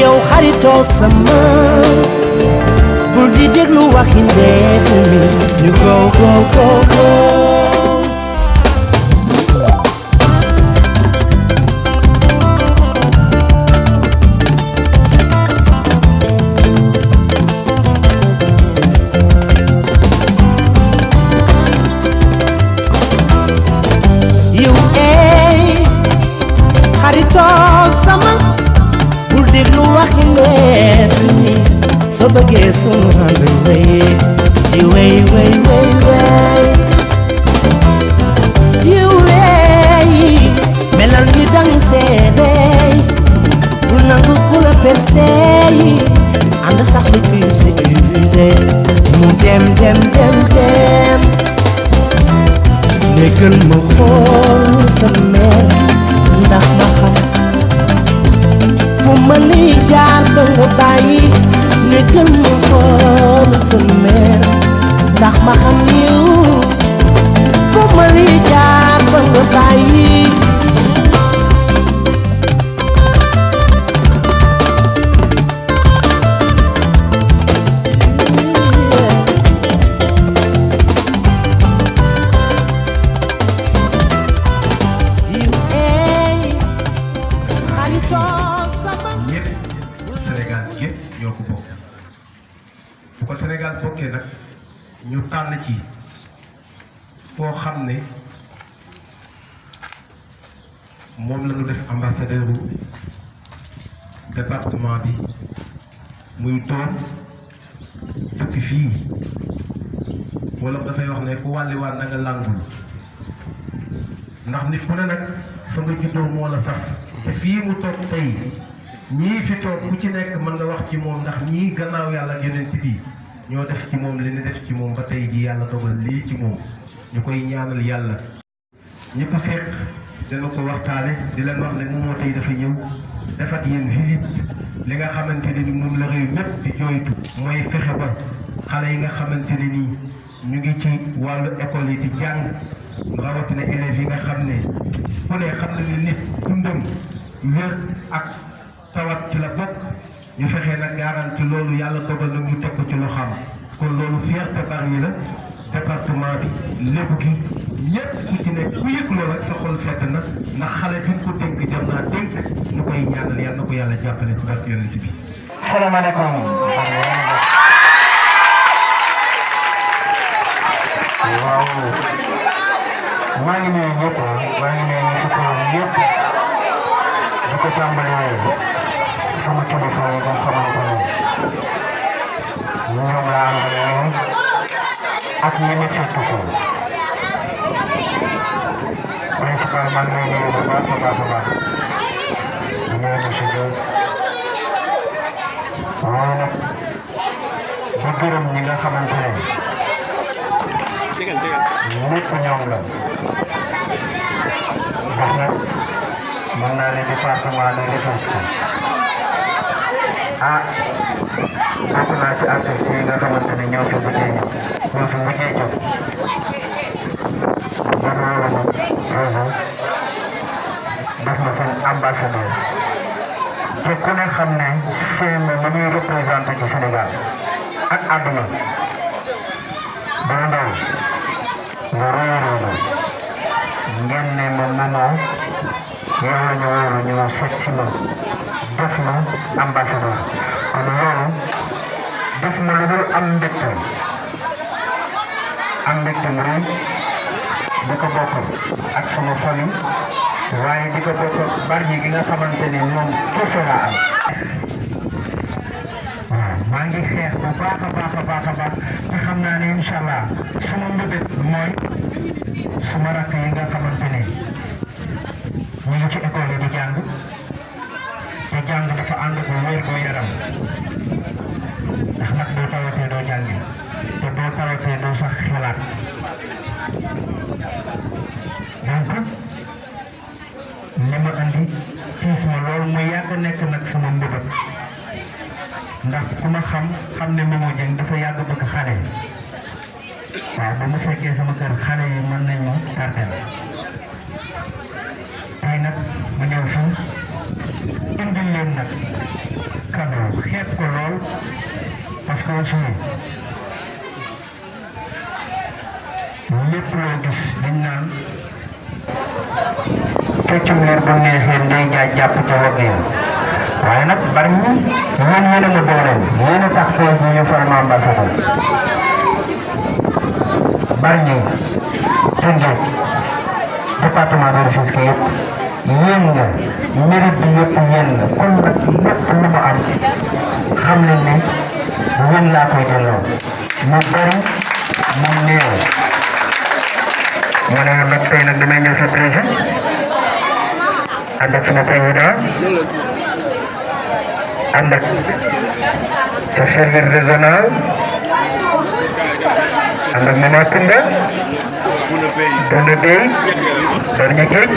yow xaritoo sama bul di déglu waxi mbedd mi ñu go go go go sama bul déglu waxi mbedd mi soo bëggee sunu ànd wey di wey wey wey wey di wey melal ni dang seedey bul nangu ku la perseey ànd sax di fusé mu dem dem dem dem nekal ma xool sa mer ndax ma xam fu ma ni jaar ba nga bàyyi nekal ma xool sa mer ndax ma xam yow fu ma ni jaar ba nga bàyyi bu ko Sénégal bokkee nag ñu tànn ci koo xam ne moom la ñu def ambassadeur bu département bi muy doon dëkk fii wala dafay wax ne ku wàlliwaat na nga làngul ndax nit ku ne nag fa nga juddoo moo la sax te fii mu toog tey ñii fi toog ku ci nekk mën nga wax ci moom ndax ñii gannaaw yàlla ak yonent bi ñoo def ci moom li ñu def ci moom ba tey ji yàlla dogal lii ci moom ñu koy ñaanal yàlla ñi ko seq dana ko waxtaane di leen wax ne moom moo tey dafa ñëw defat yéen visite li nga xamante ne ni moom la réew mépp di jooytu mooy fexe ba xale yi nga xamante ne nii ñu ngi ci wàllu école yi di jàng rawatina élèves yi nga xam ne ku ne xam na ne nit dundam wér ak tawat ci la bokk ñu fexee nag garanti loolu yàlla dogal na ñu teg ko ci loxoom kon loolu fierté Bargny la département bi lépp gi ñëpp ku ci nekk ku yëg loolu ak sa xol fett na ndax xale bi ko dénk jar naa dénk ñu koy ñaanal yàlla na ko yàlla jàppale ci barke yonent bi. salaamaaleykum. waaw maa ngi nuyu ñëpp maa ngi nuyu ñu ko ñëpp di ko tàmbalee sama kilifa yi nga xamante ne ñoom laa àndal ak ñi ma fekk ko principal man lay nuyu bu baax a baax a baax di nuyu monsieur Diop waaye nag di gërëm ñi nga xamante ne lépp ñoom la ndax nag mën naa ne département de Rufisque bokk naa ci artistes yi nga xamante ne ñoo fi mujjee jóg ba loolu nag réseau def na seen ambassadeur te ku ne xam ne CMA ma muy représenté ci Sénégal ak àdduna dana ndaw lu rëy a rëy la ngeen ne ma mënoo yow la ñu wóolu ñu seet si ma def na ambassadeur kon loolu def ma lu dul am mbégte mu rëy di ko bokk ak sama famille waaye di ko bokk ak Bargny gi nga xamante ni moom kese laa am waaw maa ngi xeex bu baax a baax a baax a baax te xam naa ne incha allah sama mbébét mooy sama rakk yi nga xamante ne ñu ngi ci école yi di jàng te jàng dafa ànd ak wér gu yaram ndax nag doo tawatee doo jàngi te doo tawatee doo sax xalaat donc li ma andi tiis ma loolu mu yàgg nekk nag sama mbébét ndax ku ma xam ne Momo Dieng dafa yàgg bëgg xale yi waaw ba mu fekkee sama kër xale yi mën nañ ma tardel te tey nag ma ñëw fii indil leen nag cadeau xeeb ko lool parce que aussi lépp loo gis dañ naan feccum leer bu neexee ndey jaay jàpp ca wagg yi waaye nag bari ñi yéen yéen a ma dooleel yéen a tax tey jii ñu fal ma ambassadeur bari ñi Tëngéej département de Rufisque yëpp yéen nga mérite bi yëpp yéen la kon nag lépp lu ma am xam nañ ne yéen laa koy delloo mu bari mu néew ma ne nag tey nag damay ñëw fi président ànd ak sama président ànd ak sa service régional ànd ak Mama Kounda Dona Bey Darña Géej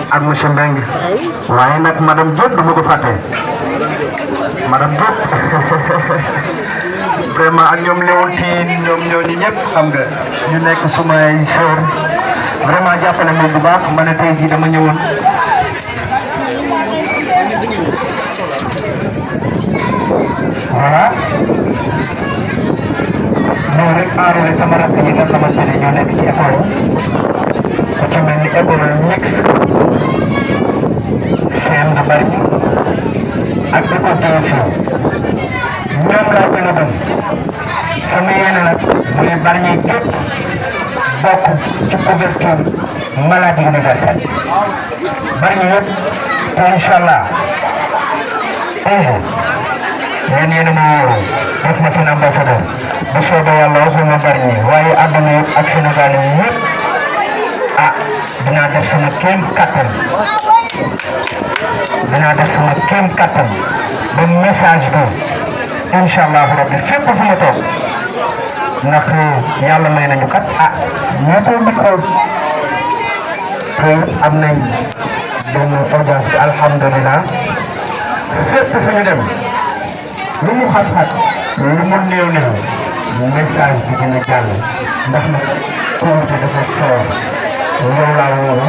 ak monsieur Mbengue waaye nag madame Diop du ma ko fàtte madame Diop vraiment ak ñoom Léontine ñoom ñooñu ñëpp xam nga ñu nekk sumay sœur vraiment jàppale ma bu baax ma ne tey jii dama ñëwoon voilà ñëw rek enrôlé sama rakk yi nga xamante ne ñoo nekk ci école ku ci mel ni école mixte CM de Bargny ak école TFI ñoom laa gën a dem sama yéene nag muy Bargny gépp bokk ci couverture maladie universelle Bargny yëpp te incha allah yéen yéen a ma wóolu def ma seen ambassadeur bu soobee yàlla waxuma Bargny waaye àdduna yëpp ak Sénégal yi yëpp dinaa def sama kéem kattan ba message bi incha allahu rabbi fépp fu ma toog ndax yàlla may nañu kat ñetti micro te am nañ benn audience bi alhamdulilah fépp fu ñu dem lu mu xat-xat lu mu néew message bi dina jàll ndax nag comité dafa soor yow laa wóolu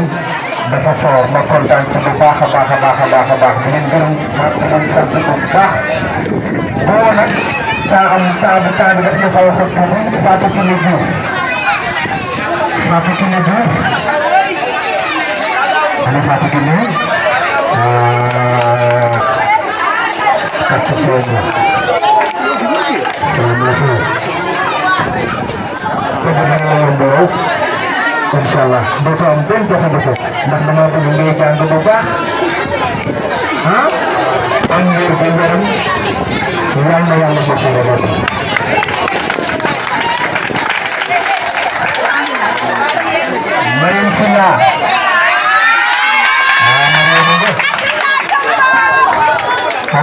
dafa soor ma kontaan ci bu baax a baax di leen gërëm ma di leen sant bu baax boo nag temps bi daf ma xaw a xot tuuti Fatou Kiné Diouf ana Fatou Kiné carte feeñu incha allah dootoo am benn jafe-jafe ndax dama bëgg ngay jàng bu baax am wér gu yaram yal na yàlla bokk nga bokk Mariam Silla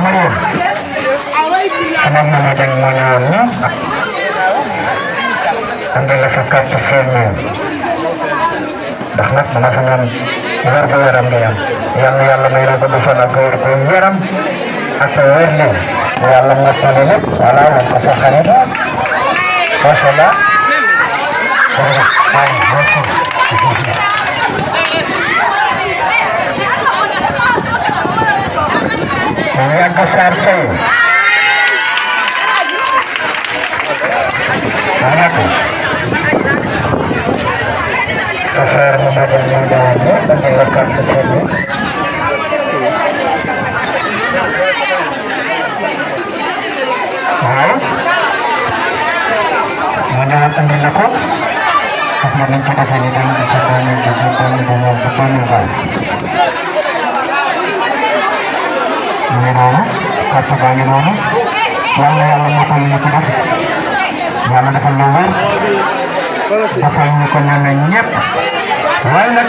Mariam sama mama dan mo ñëwoon ni andal la sa carte feeñu ndax nag dama fa ñaan wér gu yaram nga yam yàlla may la ko defal ak wér gu yaram ak wér li yàlla masale lépp voilà wax ko sa xarit macha allah yàgg Sarr Faye sa frère mu madal ñu dawal ne andal la carte feeñu waaw mu ñëwaat andil la ko wax ma nañ ko defee ni dañ ci ñu noonu carte baa ngi noonu yàlla motal ñu ko def yàlla defal la wér defal ñu ko ñaan ñëpp waaye nag